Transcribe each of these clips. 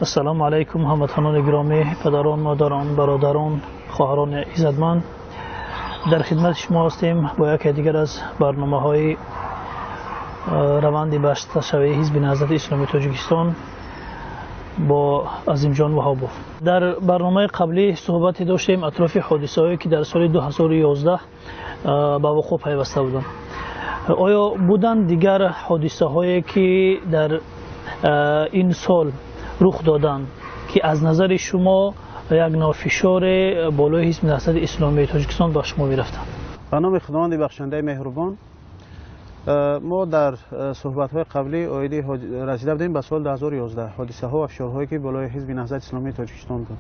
Ассалому алайкум, ҳамватанони гиромӣ, падарон, модарон, бародарон, хоҳарони иззатманд. Дар хидмати шумо ҳастем бо яке дигар аз барномаҳои раванди басташавии Ҳизби Наҳзати Исломии Тоҷикистон бо Азимҷон Ваҳобов. Дар барномаи қаблӣ суҳбате доштем атрофи ҳодисаҳое, ки дар соли 2011 ба вуқӯъ пайваста буданд. Оё буданд дигар ҳодисаҳое, ки дар ин сол рух доданд, ки аз назари шумо як навъ фишори болои Ҳизби Наҳзати Исломии Тоҷикистон ба шумо мерафтанд? Ба номи Худованди бахшандаи меҳрубон. Мо дар суҳбатҳои қаблӣ оиди расида будем ба соли 2011, ҳодисаҳо ва фишорҳое, ки болои Ҳизби Наҳзати Исломии Тоҷикистон буд.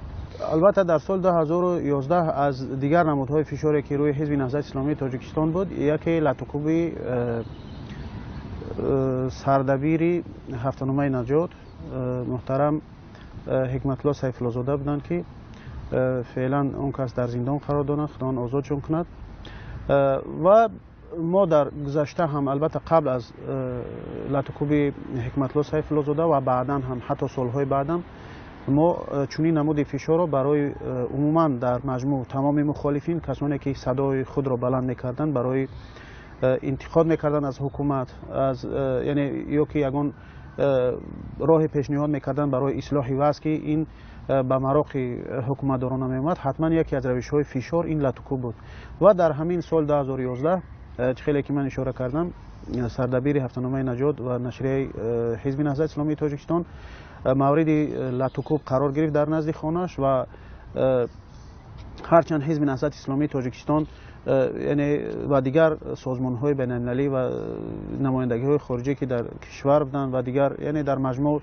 Албатта, дар соли 2011 аз дигар намудҳои фишоре, ки рӯи Ҳизби Наҳзати Исломии Тоҷикистон буд, яке латукӯби сардабири ҳафтаномаи Наҷот муҳтарам Ҳикматулло Сайфуллозода буданд, ки феълан он кас дар зиндон қарор доранд, Худованд озодшон кунад. Ва мо дар гузашта ҳам, албатта, қабл аз латукӯби Ҳикматулло Сайфуллозода ва баъдан ҳам, ҳатто солҳои баъдам, мо чунин намуди фишорро барои умуман дар маҷмӯъ тамоми мухолифин, касоне ки садои худро баланд мекарданд, барои интиқод мекарданд аз ҳукумат, аз яъне ё ки ягон роҳе пешниҳод мекарданд барои ислоҳи вазъ, ки ин ба мароқи ҳукуматдорона меомад, ҳатман яке аз равишҳои фишор ин латукӯб буд. Ва дар ҳамин соли 2011, хеле ки ман ишора кардам, сардабири ҳафтаномаи Наҷот ва нашрияи Ҳизби Наҳзати Исломии Тоҷикистон мавриди латукӯб қарор гирифт дар назди хонааш. Ва ҳарчанд Ҳизби Наҳзати Исломии Тоҷикистон, яъне ва дигар созмонҳои байналмилалӣ ва намояндагиҳои хориҷӣ, ки дар кишвар буданд, ва дигар, яъне дар маҷмӯъ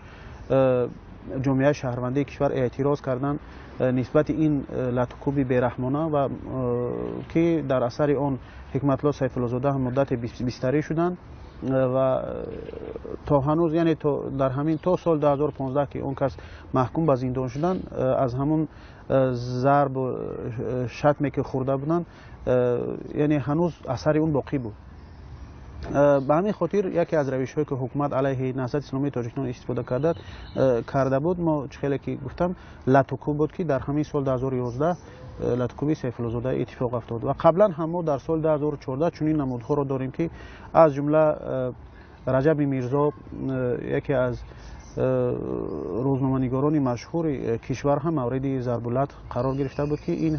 ҷомеаи шаҳрвандии кишвар эътироз карданд нисбати ин латукӯби бераҳмона, ва ки дар асари он Ҳикматулло Сайфуллозода ҳам муддате бистарӣ шуданд ва то ҳанӯз, яъне то дар ҳамин то соли 2015, ки он кас маҳкум ба зиндон шуданд, аз ҳамун зарбу шатме ки хӯрда буданд, яъне ҳанӯз асари он боқӣ буд. Ба ҳамин хотир яке аз равишҳое, ки ҳукумат алайҳи Наҳзати Исломии Тоҷикистон истифода карда буд, мо чӣ хеле ки гуфтам, латукӯб буд, ки дар ҳамин соли 2011 латукӯби Сайфуллозода иттифоқ афтод. Ва қаблан ҳам мо дар соли 2014 чунин намудҳоро дорем, ки аз ҷумла Раҷаби Мирзо, яке аз рӯзноманигорони машҳури кишвар, ҳам мавриди зарбулат қарор гирифта буд, ки ин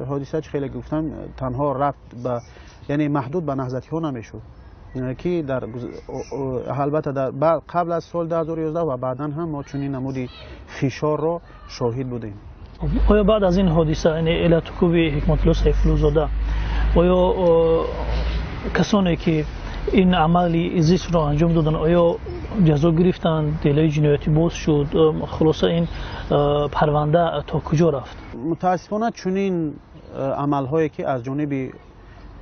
ҳодиса, чӣ хеле гуфтам, танҳо рафт ба, яъне маҳдуд ба наҳзатиҳо намешуд, ки дар албатта дар қабл аз соли 2011 ва баъдан ҳам мо чунин намуди фишорро шоҳид будем. Оё баъд аз ин ҳодиса, яъне латукӯби Ҳикматулло Сайфуллозода, оё касоне ки ин амали зиштро анҷом доданд, оё ҷазо гирифтанд, делаи ҷиноятӣ боз шуд? Хулоса, ин парванда то куҷо рафт? Мутаассифона, чунин амалҳое, ки аз ҷониби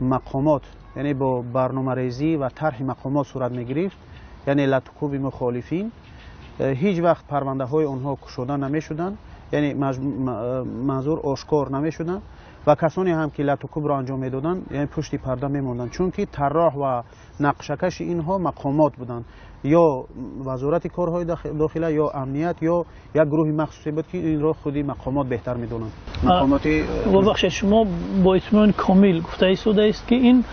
мақомот, яъне бо барномарезӣ ва тарҳи мақомот сурат мегирифт, яъне латукӯби мухолифин, ҳеҷ вақт парвандаҳои онҳо кушода намешуданд, яъне манзур ошкор намешуданд, ва касоне ҳам ки латукӯбро анҷом медоданд, яъне пушти парда мемонданд, чунки тарроҳ ва нақшакаши инҳо мақомот буданд, ё Вазорати корҳои дохила, ё амният, ё як гурӯҳи махсусе буд, ки инро худи мақомот беҳтар медонанд. Бубахшед, шумо бо итминони комил гуфта истодааст, ки ин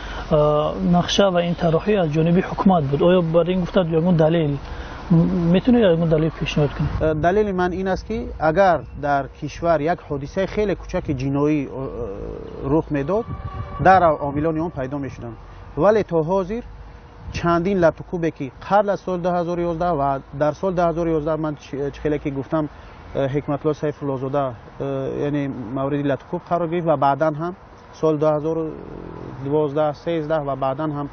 нақша ва ин тарроҳӣ аз ҷониби ҳукумат буд. Оё бар ин гуфта ягон далел метавонед, ягон далел пешниҳод кунед? Далели ман ин аст, ки агар дар кишвар як ҳодисаи хеле кӯчаки ҷиноӣ рух медод, дарав омилони он пайдо мешуданд. Вале то ҳозир чандин латукӯбе, ки қабл аз соли 2011 ва дар соли 2011, ман чӣ хеле ки гуфтам, Ҳикматулло Сайфуллозода, яъне мавриди латукӯб қарор гирифт, ва баъдан ҳам соли 2012, 13 ва баъдан ҳам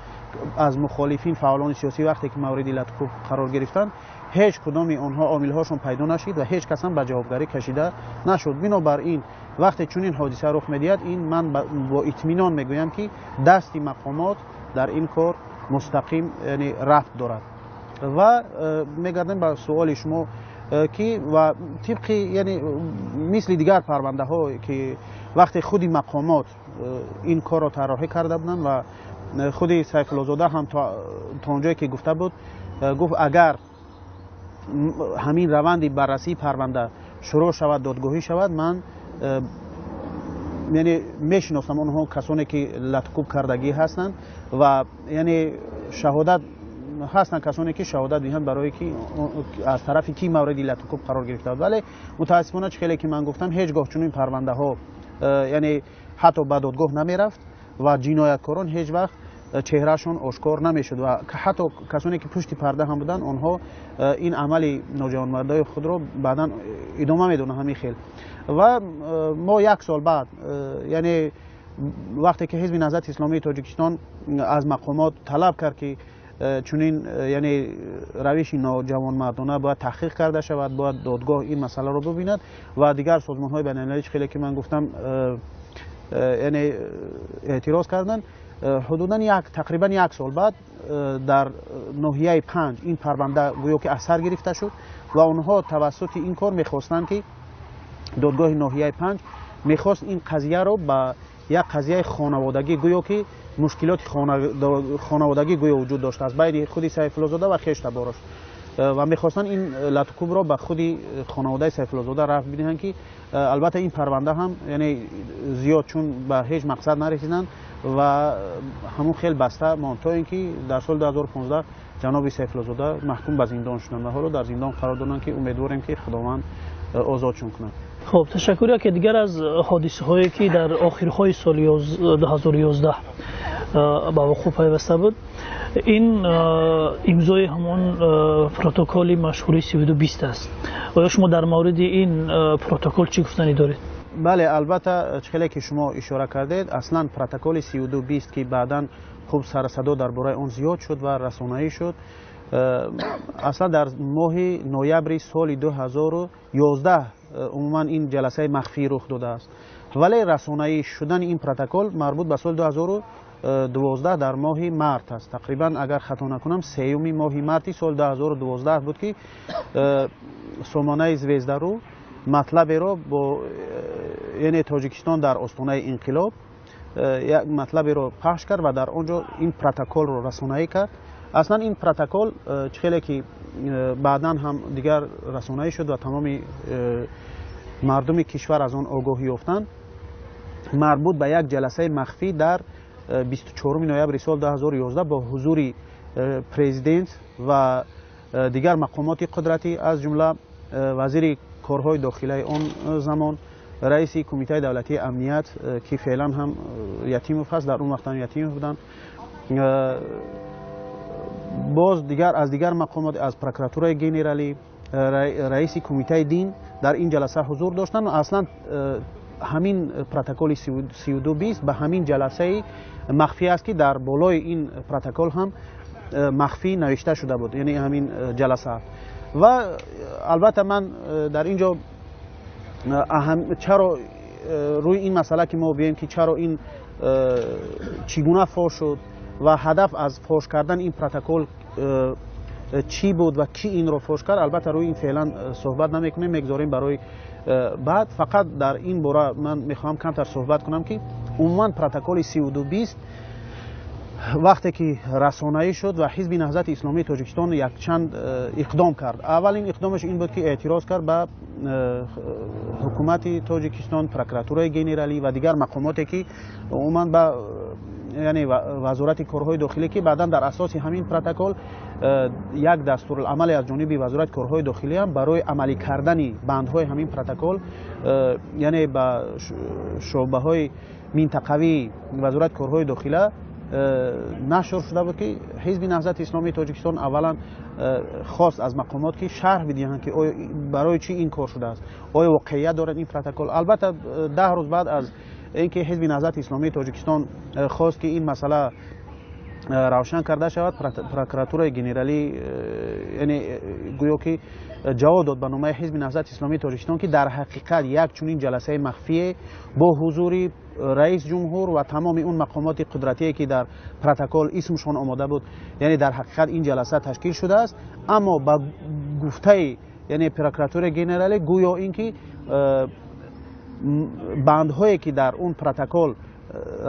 аз мухолифин, фаъолони сиёсӣ вақте ки мавриди латукӯб қарор гирифтанд, ҳеҷ кудоми онҳо омилҳошон пайдо нашид ва ҳеҷ кас ҳам ба ҷавобгарӣ кашида нашуд. Бинобар ин, вақте чунин ҳодиса рух медиҳад, ин ман бо итминон мегӯям, ки дасти мақомот дар ин кор мустақим, яъне рафт дорад. Ва мегардем ба суоли шумо, ки ва тибқи, яъне мисли дигар парвандаҳо, ки вақте худи мақомот ин корро тарроҳӣ карда буданд ва худи Сайфуллозода ҳам то он ҷое ки гуфта буд, гуфт, агар ҳамин раванди баррасии парванда шурӯъ шавад, додгоҳӣ шавад, ман яъне мешиносам онҳо касоне ки латукӯб кардагӣ ҳастанд ва яъне шаҳодат ҳастанд касоне ки шаҳодат медиҳанд барои ки аз тарафи ки мавриди латукӯб қарор гирифта. Вале мутаассифона, чӣ хеле ки ман гуфтам, ҳеҷ гоҳ чунин парвандаҳо яъне ҳатто ба додгоҳ намерафт ва ҷинояткорон ҳеҷ вақт чеҳрашон ошкор намешуд ва ҳатто касоне ки пушти парда ҳам буданд, онҳо ин амали ноҷавонмардои худро баъдан идома медоданд ҳамин хел. Ва мо як сол баъд, яъне вақте ки Ҳизби Наҳзати Исломии Тоҷикистон аз мақомот талаб кард, ки чунин яъне равиши ноҷавонмардона бояд таҳқиқ карда шавад, бояд додгоҳ ин масъаларо бибинад ва дигар созмонҳои байналмилалӣ, хеле ки ман гуфтам, яъне эътироз карданд, ҳудудан тақрибан як сол баъд дар ноҳияи Панҷ ин парванда гӯё ки аз сар гирифта шуд ва онҳо тавассути ин кор мехостанд, ки додгоҳи ноҳияи Панҷ мехост ин қазияро ба як қазияи хонаводагӣ, гӯё ки мушкилоти хонаводагӣ гӯё вуҷуд доштааст байни худи Сайфуллозода ва хештаборош ва мехостанд ин латукӯбро ба худи хонаводаи Сайфуллозода рафт бидиҳанд, ки албатта ин парванда ҳам яъне зиёд чун ба ҳеҷ мақсад нарасиданд ва ҳамун хел баста монд, то ин ки дар соли 2015 ҷаноби Сайфуллозода маҳкум ба зиндон шуданд ва ҳоло дар зиндон қарор доранд, ки умедворем, ки Худованд озодшон кунад. Хуб, ташаккур. Яке дигар аз ҳодисаҳое ки дар охирҳои соли 2011 ба вуқӯъ пайваста буд, ин имзои ҳамон протоколи машҳури 3220 аст. Оё шумо дар мавриди ин протокол чӣ гуфтанӣ доред? Бале, албатта, чӣ хеле ки шумо ишора кардед, аслан протоколи 3220, ки баъдан хуб сарсадо дар бораи он зиёд шуд ва расонаӣ шуд, аслан дар моҳи ноябри соли 2011 умуман ин ҷаласаи махфӣ рух додааст, вале расонаӣ шудани ин протокол марбут ба соли 2012 дар моҳи март аст. Тақрибан, агар хато накунам, сеюми моҳи марти соли 2012 буд, ки сомонаи Звездару матлаберо бо яъне Тоҷикистон дар остонаи инқилоб як матлаберо пахш кард ва дар он ҷо ин протоколро расонаӣ кард. Аслан ин протокол, чӣ хеле ки баъдан ҳам дигар расонаӣ шуд ва тамоми мардуми кишвар аз он огоҳӣ ёфтанд, марбут ба як ҷаласаи махфӣ дар 24 ноябри соли 2011 бо ҳузури президент ва дигар мақомоти қудратӣ, аз ҷумла вазири корҳои дохилаи он замон, раиси Кумитаи давлатии амният, ки феълан ҳам Ятимов ҳаст, дар он вақт ҳам Ятимов буданд, боз дигар аз дигар мақомот, аз прокуратураи генералӣ, раиси кумитаи дин дар ин ҷаласа ҳузур доштанд. Аслан ҳамин протоколи 3220 ба ҳамин ҷаласаи махфӣ аст, ки дар болои ин протокол ҳам махфӣ навишта шуда буд, яъне ҳамин ҷаласа. Ва албатта ман дар ин ҷо чаро рӯи ин масъала ки мо биёем, ки чаро ин чӣ гуна фош шуд ва ҳадаф аз фош кардан ин протокол чӣ буд ва кӣ инро фош кард, албатта рӯи ин феълан суҳбат намекунем, мегузорем барои баъд. Фақат дар ин бора ман мехоҳам камтар суҳбат кунам, ки умуман протоколи 3220 вақте ки расонаӣ шуд ва Ҳизби Наҳзати Исломии Тоҷикистон якчанд иқдом кард. Аввалин иқдомаш ин буд, ки эътироз кард ба ҳукумати Тоҷикистон, прокуратураи генералӣ ва дигар мақомоте, ки умуман ба яъне Вазорати корҳои дохилӣ, ки баъдан дар асоси ҳамин протокол як дастуруламале аз ҷониби Вазорати корҳои дохилӣ ҳам барои амалӣ кардани бандҳои ҳамин протокол, яъне ба шӯъбаҳои минтақавии Вазорати корҳои дохила нашр шуда буд, ки Ҳизби Наҳзати Исломии Тоҷикистон аввалан хост аз мақомот, ки шарҳ бидиҳанд, ки оё барои чӣ ин кор шудааст, оё воқеият дорад ин протокол. Албатта, 10 рӯз баъд аз ин ки Ҳизби Наҳзати Исломии Тоҷикистон хост, ки ин масъала равшан карда шавад, прокуратураи генералӣ яъне гӯё ки ҷавоб дод ба номаи Ҳизби Наҳзати Исломии Тоҷикистон, ки дар ҳақиқат як чунин ҷаласаи махфие бо ҳузури раис ҷумҳур ва тамоми он мақомоти қудратие, ки дар протокол исмшон омода буд, яъне дар ҳақиқат ин ҷаласа ташкил шудааст. Аммо ба гуфтаи яъне прокуратураи генералӣ, гӯё ин ки бандҳое, ки дар он протокол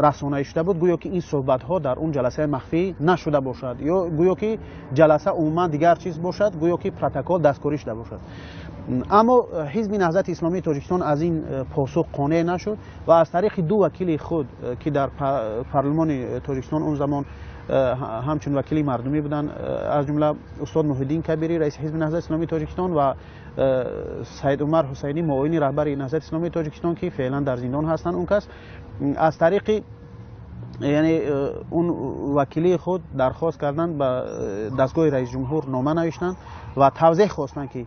расонаӣ шуда буд, гӯё ки ин суҳбатҳо дар он ҷаласаи махфӣ нашуда бошад, ё гӯё ки ҷаласа умуман дигар чиз бошад, гӯё ки протокол дасткорӣ шуда бошад. Аммо Ҳизби Наҳзати Исломии Тоҷикистон аз ин посух қонеъ нашуд ва аз тариқи ду вакили худ, ки дар парлумони Тоҷикистон он замон ҳамчун вакили мардумӣ буданд, аз ҷумла устод Муҳиддин Кабирӣ, раиси Ҳизби Наҳзати Исломии Тоҷикистон, ва Саид Умар Ҳусайнӣ, муовини раҳбари Наҳзати Исломии Тоҷикистон, ки феълан дар зиндон ҳастанд, он кас аз тариқи яъне он вакилии худ дархост карданд, ба дастгоҳи раисҷумҳур нома навиштанд ва тавзеҳ хостанд, ки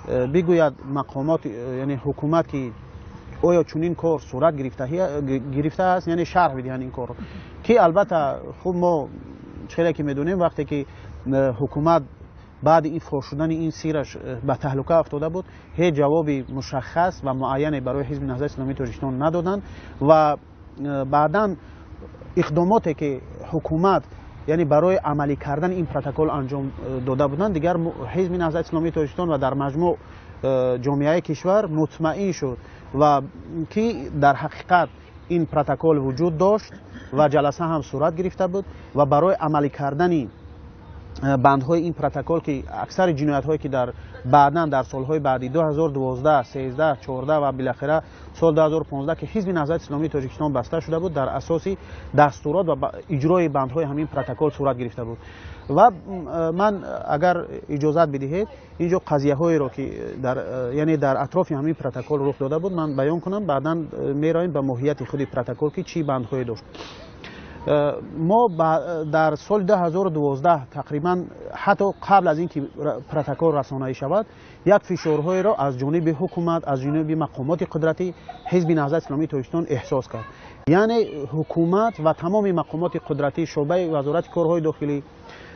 бигӯяд мақомот, яъне ҳукумат, ки оё чунин кор сурат гирифтааст, яъне шарҳ бидиҳанд ин корро, ки албатта хуб мо чизе ки медонем, вақте ки ҳукумат баъди ин фош шудани ин сираш ба таҳлука афтода буд, ҳеҷ ҷавоби мушаххас ва муайяне барои Ҳизби Наҳзати Исломии Тоҷикистон надоданд ва баъдан иқдомоте ки ҳукумат яъне барои амалӣ кардани ин протокол анҷом дода буданд, дигар Ҳизби Наҳзати Исломии Тоҷикистон ва дар маҷмӯъ ҷомеаи кишвар мутмаин шуд ва ки дар ҳақиқат ин протокол вуҷуд дошт ва ҷаласа ҳам сурат гирифта буд ва барои амалӣ кардани бандҳои ин протокол, ки аксари ҷиноятҳое ки дар баъдан дар солҳои баъдӣ 2012, 13, 14 ва билохира сол 2015, ки Ҳизби Наҳзати Исломии Тоҷикистон баста шуда буд, дар асоси дастурот ва иҷрои бандҳои ҳамин протокол сурат гирифта буд. Ва ман агар иҷозат бидиҳед, инҷо қазияҳоеро, ки яъне дар атрофи ҳамин протокол рух дода буд, ман баён кунам, баъдан меравем ба моҳияти худи протокол, ки чӣ бандҳое дошт. Мо дар соли 2012 тақрибан, ҳатто қабл аз ин ки протокол расонаӣ шавад, як фишорҳоеро аз ҷониби ҳукумат, аз ҷониби мақомоти қудратӣ Ҳизби Наҳзати Исломии Тоҷикистон эҳсос кард. Яъне ҳукумат ва тамоми мақомоти қудратӣ, шӯъбаи Вазорати корҳои дохилӣ,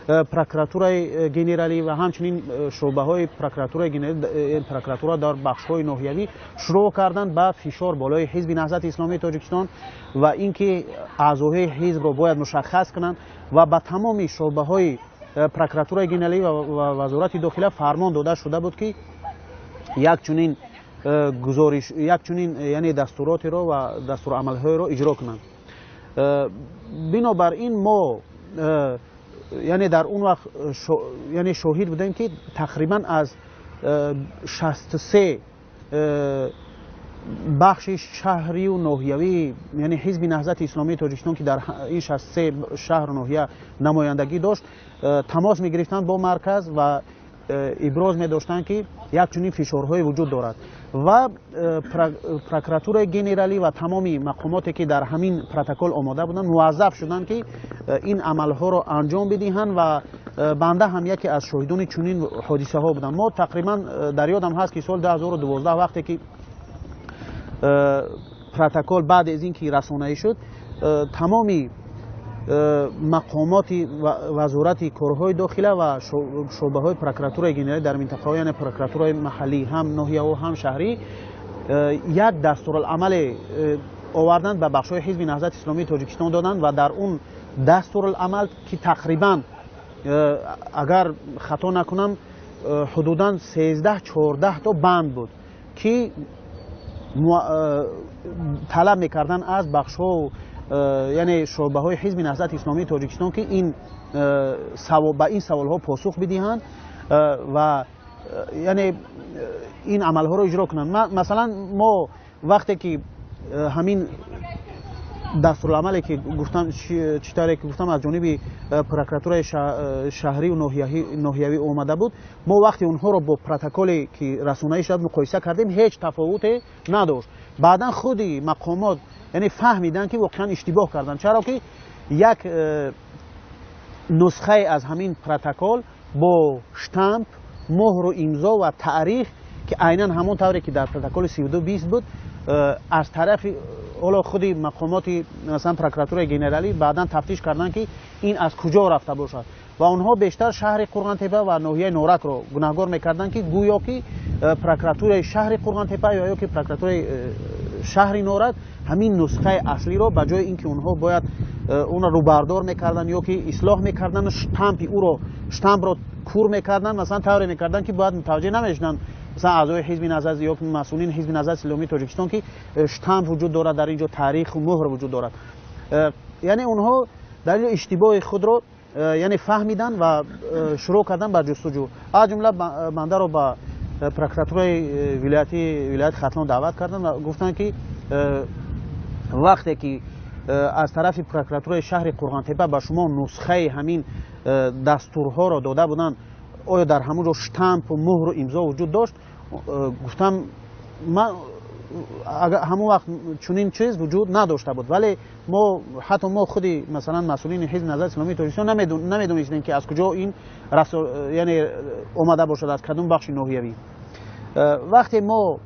прокуратураи генералӣ ва ҳамчунин шӯъбаҳои прокуратураи генералӣ, прокуратура дар бахшҳои ноҳиявӣ шурӯъ карданд ба фишор болои Ҳизби Наҳзати Исломии Тоҷикистон ва инки аъзоҳои ҳизбро бояд мушаххас кунанд ва ба тамоми шӯъбаҳои прокуратураи генералӣ ва Вазорати дохила фармон дода шуда буд, ки як чунин гузориш, як чунин яъне дастуротеро ва дастурамалҳоеро иҷро кунанд. Бинобар ин мо яъне дар он вақт яъне шоҳид будем, ки тақрибан аз 63 бахши шаҳрию ноҳиявӣ, яъне Ҳизби Наҳзати Исломии Тоҷикистон, ки дар ин 63 шаҳру ноҳия намояндагӣ дошт, тамос мегирифтанд бо марказ ва иброз медоштанд, ки як чунин фишорҳое вуҷуд дорад ва прокуратураи генералӣ ва тамоми мақомоте, ки дар ҳамин протокол омода буданд, муваззаф шуданд, ки ин амалҳоро анҷом бидиҳанд ва банда ҳам яке аз шоҳидони чунин ҳодисаҳо будам. Мо тақрибан дар ёдам ҳаст, ки соли 2012, вақте ки протокол баъд аз ин ки расонаӣ шуд, тамоми мақомоти Вазорати корҳои дохила ва шӯъбаҳои прокуратураи генералӣ дар минтақаҳо, яъне прокуратураи маҳаллӣ, ҳам ноҳияҳо, ҳам шаҳрӣ, як дастуруламале оварданд, ба бахшҳои Ҳизби Наҳзати Исломии Тоҷикистон доданд ва дар он дастуруламал, ки тақрибан, агар хато накунам, ҳудудан 13-14 то банд буд, ки талаб мекарданд аз бахшҳо, яъне шӯъбаҳои Ҳизби Наҳзати Исломии Тоҷикистон, ки ин ба ин саволҳо посух бидиҳанд ва яъне ин амалҳоро иҷро кунанд. Масалан, мо вақте ки ҳамин дастуруламале, ки гуфтам, чӣ тавре ки гуфтам, аз ҷониби прокуратураи шаҳрию ноҳиявӣ омада буд, мо вақте онҳоро бо протоколе, ки расонаӣ шуд, муқоиса кардем, ҳеҷ тафовуте надошт. Баъдан худи мақомот яъне фаҳмиданд, ки воқеан иштибоҳ карданд, чаро ки як нусхае аз ҳамин протокол бо штамп, муҳру имзо ва таърих, ки айнан ҳамон тавре ки дар протоколи 3220 буд, аз тарафи ҳоло худи мақомоти, масалан, прокуратураи генералӣ баъдан тафтиш карданд, ки ин аз куҷо рафта бошад, ва онҳо бештар шаҳри Қурғонтепа ва ноҳияи Норакро гунаҳгор мекарданд, ки гӯё ки прокуратураи шаҳри Қурғонтепа ё ки прокуратураи шаҳри Норак ҳамин нусхаи аслиро, ба ҷои ин ки онҳо бояд онро рӯбардор мекарданд ё ки ислоҳ мекарданд, штампи ӯро, штампро кур мекарданд, масалан, тавре мекарданд, ки бояд мутаваҷҷеҳ намешуданд, масалан, аъзои Ҳизби Наҳзат ё масъулини Ҳизби Наҳзати Исломии Тоҷикистон, ки штамп вуҷуд дорад дар ин ҷо, таъриху муҳр вуҷуд дорад. Яъне онҳо далели иштибоҳи худро яъне фаҳмиданд ва шурӯъ карданд ба ҷустуҷӯ. Аз ҷумла бандаро ба прокуратураи вилояти Хатлон даъват карданд ва гуфтанд, ки вақте ки аз тарафи прокуратураи шаҳри Қурғонтеппа ба шумо нусхаи ҳамин дастурҳоро дода буданд, оё дар ҳамон ҷо штампу муҳру имзо вуҷуд дошт? Гуфтам, ман ҳамон вақт чунин чиз вуҷуд надошта буд, вале мо ҳатто мо худи масалан масъулини Ҳизби Наҳзати Исломии Тоҷикистон намедонистем, ки аз куҷо ин яъне омада бошад, аз кадом бахши ноҳиявӣ. Вақте мо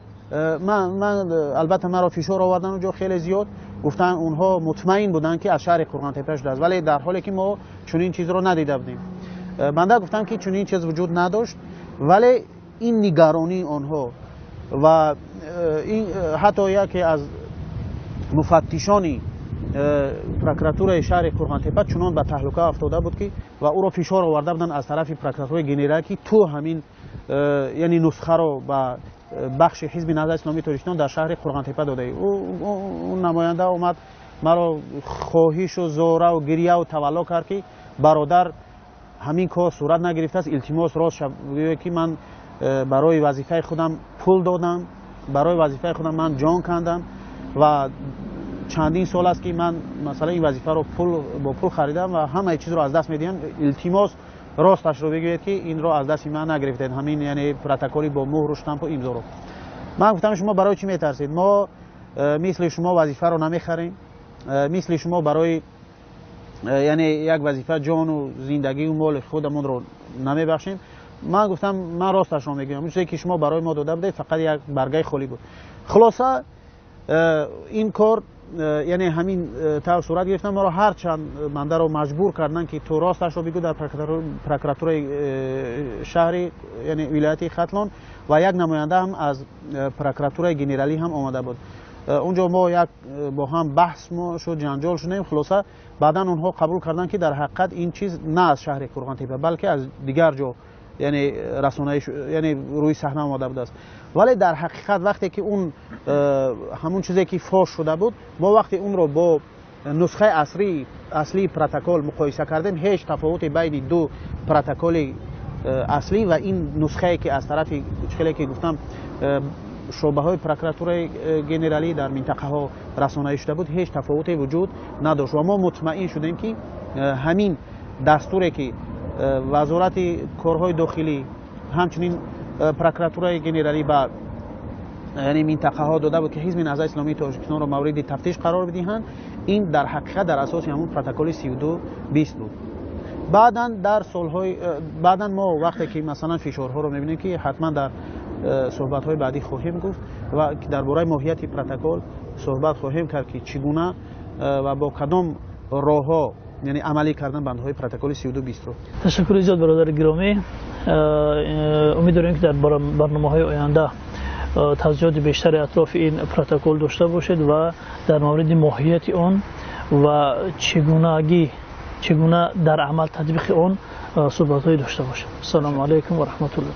ман албатта маро фишор овардан онҷо хеле зиёд, гуфтанд онҳо мутмаин буданд, ки аз шаҳри Қурғонтеппа шудааст, вале дар ҳоле ки мо чунин чизро надида будем. Банда гуфтам, ки чунин чиз вуҷуд надошт, вале ин нигаронии онҳо ва ҳатто яке аз муфаттишони прокуратураи шаҳри Қурғонтеппа чунон ба таҳлука афтода буд, ки ва ӯро фишор оварда буданд аз тарафи прокуратураи генералӣ, ки ту ҳамин яъне нусхаро ба бахши Ҳизби Наҳзати Исломии Тоҷикистон дар шаҳри Қурғонтеппа додаӣ. Ӯ намоянда омад, маро хоҳишу зораву гирьяву тавалло кард, ки бародар, ҳамин кор сурат нагирифтааст, илтимос, рост шав, гӯё ки ман барои вазифаи худам пул додам, барои вазифаи худам ман ҷон кандам ва чандин сол аст, ки ман масалан ин вазифаро бо пул харидам ва ҳамаи чизро аз даст медиҳам. Илтимос, росташро бигӯед, ки инро аз дасти ман нагирифтед, ҳамин яъне протоколи бо муҳру штампу имзоро. Ман гуфтам, шумо барои чӣ метарсед? Мо мисли шумо вазифаро намехарем, мисли шумо барои яъне як вазифа ҷону зиндагию моли худамонро намебахшем. Ман гуфтам, ман росташро мегӯям, он чизе ки шумо барои мо дода будед, фақат як баргаи холӣ буд. Хулоса, ин кор яъне ҳамин тавр сурат гирифта. Моро ҳарчанд бандаро маҷбур карданд, ки ту росташро бигӯ дар прокуратураи шаҳри яъне вилояти Хатлон, ва як намоянда ҳам аз прокуратураи генералӣ ҳам омада буд. Онҷо мо як бо ҳам баҳс шуд, ҷанҷол шудем. Хулоса, баъдан онҳо қабул карданд, ки дар ҳақиқат ин чиз на аз шаҳри Қурғонтеппа, балки аз дигар ҷо яъне расонаи яъне рӯи саҳна омада будааст. Вале дар ҳақиқат вақте ки он ҳамон чизе ки фош шуда буд, мо вақте онро бо нусхаи аслии протокол муқоиса кардем, ҳеҷ тафовуте байни ду протоколи аслӣ ва ин нусхае, ки аз тарафи хеле ки гуфтам шӯъбаҳои прокуратураи генералӣ дар минтақаҳо расонаӣ шуда буд, ҳеҷ тафовуте вуҷуд надошт. Ва мо мутмаин шудем, ки ҳамин дастуре, ки вазорати корҳои дохилӣ, ҳамчунин прокуратураи генералӣ ба яъне минтақаҳо дода буд, ки Ҳизби Наҳзати Исломии Тоҷикистонро мавриди тафтиш қарор бидиҳанд, ин дар ҳақиқат дар асоси ҳамон протоколи 3220 буд. Баъдан дар солҳои баъдан мо вақте ки масалан фишорҳоро мебинем, ки ҳатман дар суҳбатҳои баъдӣ хоҳем гуфт ва дар бораи моҳияти протокол суҳбат хоҳем кард, ки чӣ гуна ва бо кадом роҳҳо яъне амалӣ кардан бандҳои протоколи 3220-ро. Ташаккури зиёд, бародари гиромӣ. Умед дорем, ки дар барномаҳои оянда тавзеҳоти бештари атрофи ин протокол дошта бошед ва дар мавриди моҳияти он ва чӣ гуна дар амал татбиқи он суҳбатҳое дошта бошем. Ассалому алайкум ва раҳматуллоҳи.